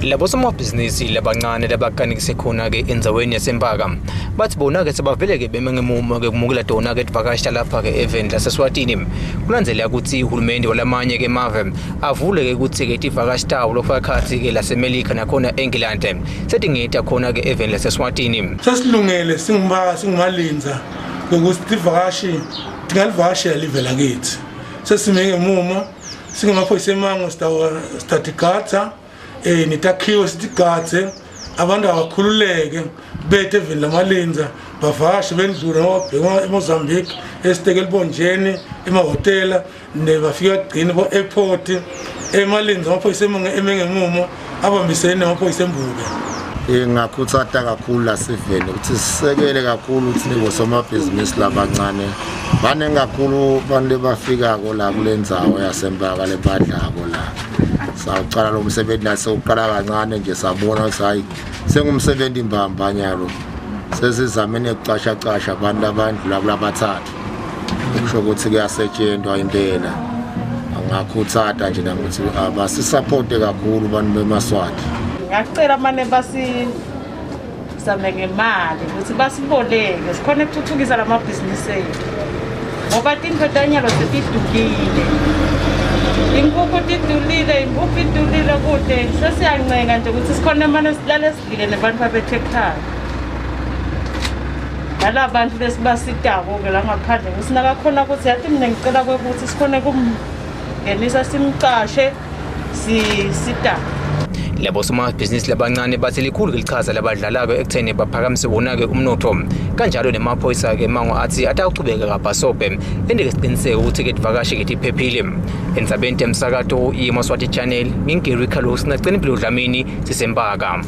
Labo somabhizinisi labancane labakanikise khona-ke endzaweni yaseMpaka bathi bona-ke sebavele-ke beme ngemumo-ke kumukela tona-ke tivakashi talapha-ke eveni laseSwatini. Kulandzela kutsi uhulumende walamanye-ke emave avule-ke kutsi-ke tivakashi tawo lokufaka ekhatsi-ke laseMelika nakhona eNgilandi setingeta khona-ke eveni laseSwatini. Sesilungele singumalindza ukuthi tivakashi tingalivakashela live lakithi. Sesime ngemumo singemaphoyisa emango sitatigadza um netakhiwo sitigadze abantu abakhululeke bethe eveni lamalindza bavakashe bendlule noma emozambique esiteke elibonjeni emahhotela nebafika bagcine bo-airport emalinzi amaphoyisa emengemumo abambisene namaphoyisa embube. Ngingakhuthata kakhulu lasiveni ukuthi sisekele kakhulu ukuthi nibosomabhizinisi labancane baningi kakhulu abantu bafikako la kule ndzawo yaseMpaka lebadlako la. Sawucala lo msebenzi la sewuqala kancane nje sabona ukuthi hayi sengumsebenzi mbamba nyalo sesizame nekucasha casha abantu abandlula kulabathathu kusho ukuthi kuyasetshentwa impela. Angakhuthata nje nami ukuthi abasisaphote kakhulu abantu bemaswati. Ngiyacela mane basizame ngemali ukuthi basiboleke sikhone ukuthuthukisa la mabhizinisi ethu ngoba tintfo tanyalo setidulile, inkukhu tidulile, impuphu idulile kude. Sesiyancenga nje ukuthi sikhone mane silale sidlile nebantfu babethu ekhaya nala bantu lesibasitako-ke la ngaphandle ukuthi nakakhona ukuthi yathi mina ngicela kwekuthi sikhone kumngenisa simcashe sisitane. Labo somabhizinisi labancane bathi likhulu ke lichaza labadlalako ekutheni baphakamise wona-ke umnotho. Kanjalo nemaphoyisa-ke mango athi atawuchubeka kabhasobhe ente-ke siqiniseko ukuthi-ke tivakashi-ke tiphephile. Endzabeni temsakato yeMaswati Channel, nginguGary Carlos nagcina impilo Dlamini sisempaka.